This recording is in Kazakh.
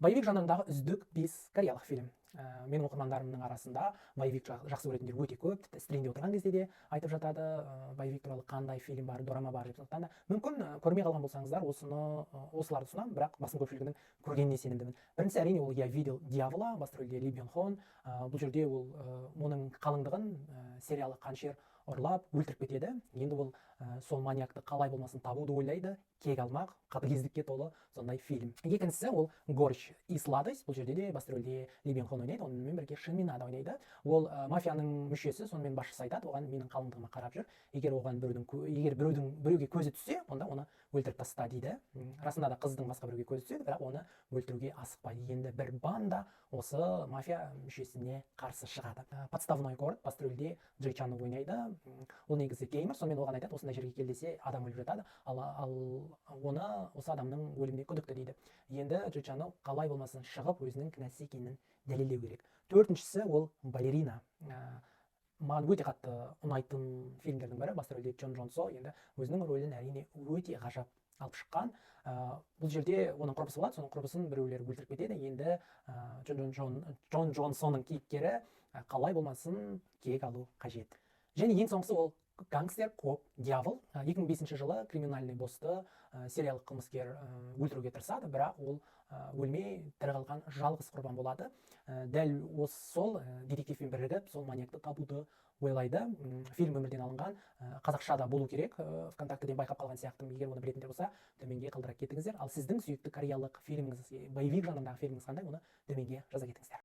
Боевик жанрындағы үздік бес кореялық фильм. Менің оқырмандарымның арасында боевик жақсы көретіндер өте көп. Тіпті стримде отырған кезде де айтып жатады, боевик туралы қандай фильм бар, дорама бар деп. Сондықтан да мүмкін көрмей қалған болсаңыздар, осыларды ұсынамын, бірақ басым көпшілігінің көргеніне сенімдімін. Біріншісі, әрине, ол «Я видел дьявола», басты рөлде Ли Бен Хон. Бұл жерде ол оның қалыңдығын сериялы қанішер ұрлап, өлтіріп кетеді. Енді ол сол маньякты қалай болмасын табуды ойлайды. Кек алмақ, қатыгездікке толы сондай фильм. Екіншісі ол «Горечь и сладость». Бұл жерде де басты рөлде Ли Бен Хон ойнайды, онымен бірге Шин Мина да ойнайды. Ол мафияның мүшесі. Сонымен басшысы айтады оған: «Менің қалыңдығыма қарап жүр, егер оған біреудің егер біреудің біреуге көзі түссе, онда оны өлтіріп таста», — дейді. Расында да қыздың басқа біреуге көзі түседі, бірақ оны өлтіруге асықпайды. Енді бір банда осы мафия мүшесіне қарсы шығады. «Подставной город», басты рөлде Джей Чан ойнайды. Ол негізі геймер. Сонымен оған айтады: «Осындай жерге кел десе, адам өліп жатады, ал оны осы адамның өліміне күдікті», — дейді. Енді Джей Чан қалай болмасын шығып, өзінің кінәсіз екенін дәлелдеу керек. Төртіншісі ол «Балерина». Маған өте қатты ұнайтын фильмдердің бірі. Басты рөлде Чон Джон Со. Енді өзінің рөлін, әрине, өте ғажап алып шыққан. Бұл жерде оның құрбысы болады, соның құрбысын біреулер өлтіріп кетеді. Енді Чон Джон Соның кейіпкері қалай болмасын кек алу қажет. Және ең соңғысы ол «Гангстер, коп, дьявол». 2005 жылы криминальный боссты сериялық қылмыскер өлтіруге тырысады, бірақ ол өлмей, тірі қалған жалғыз құрбан болады. Дәл осы сол детективпен бірігіп, сол маньякты табуды ойлайды. Фильм өмірден алынған, қазақша да болу керек, ВКонтактеден байқап қалған сияқтымын. Егер оны білетіндер болса, төменге қалдыра кетіңіздер. Ал сіздің сүйікті кореялық фильміңіз, боевик жанрындағы фильміңіз қандай, оны төменге жаза кетіңіздер.